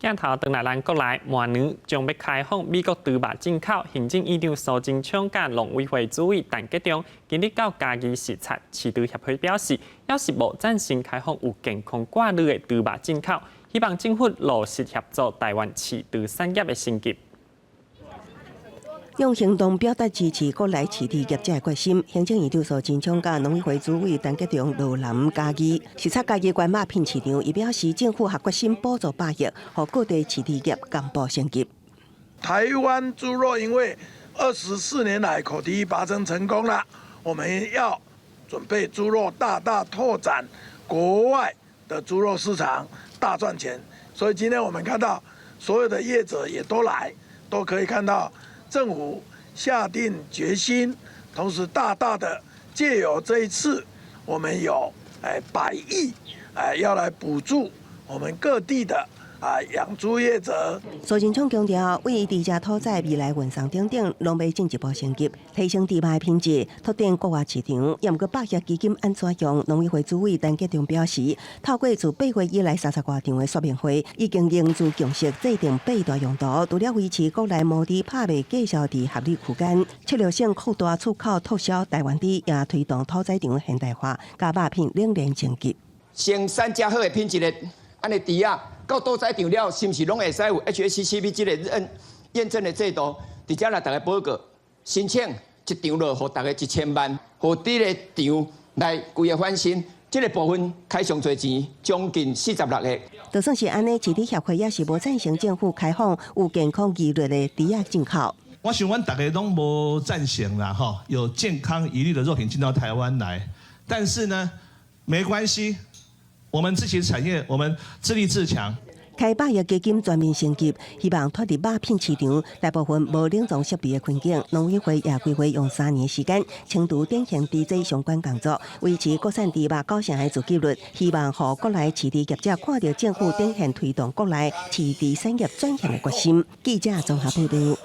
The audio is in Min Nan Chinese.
鏡頭轉來咱國內，明年將欲開放美國豬肉進口。行政院長蘇貞昌佮農委會主委陳吉仲今日到嘉義視察，飼豬協會表示，猶是無贊成開放有健康掛慮的豬肉進口，希望政府落實協助台灣飼豬產業的升級。用行動表達支持國內飼豬業者的決心。行政院長蘇貞昌佮農委會主委陳吉仲落南嘉義視察嘉義縣肉品市場，伊表示政府下決心補助百億，予各地飼豬業共步升級。台灣豬肉因為24年來口蹄疫拔針成功了，我們要準備豬肉大大拓展國外的豬肉市場，大賺錢。所以今天我們看到所有的業者也都來，都可以看到。政府下定決心，同時大大的借由這一次，我們有百億要來補助我們各地的養豬業者。蘇貞昌強調，為豬隻屠宰未來運送等等，攏欲進一步升級，提升豬肉的品質，拓展國外市場。猶毋過百億基金按怎用？農委會主委陳吉仲表示，透過自8月以來三十外場的說明會，已經凝聚共識，制定八大用途，除了維持國內毛豬拍賣價數佇合理區間，策略性擴大出口拓銷台灣豬，也推動屠宰場現代化，佮肉品冷鏈升級。生產遮好的品質的，按呢豬仔到屠宰場了，是毋是攏會使有 HACCP 這個認驗證的制度？佇遮來逐家報告申請一場落，予逐家1000萬，予佇咧場來規个翻新。這個部分開上濟錢，將近46億。就算是按呢，飼豬協會也是無贊成政府開放有健康疑慮的豬仔進口。我想阮逐家攏無贊成啦，吼，有健康疑慮的肉品進到台灣來，但是呢，沒關係。我們自己產業，我們自立自強。開百億基金全面升級，希望脫離肉品市場大部分無冷藏設備的困境。農委會也規劃用3年時間清除典型豬災相關工作，維持國產豬肉九成的自給率。希望予國內飼豬業者看到政府展現推動國內飼豬產業轉型的決心。記者綜合報道。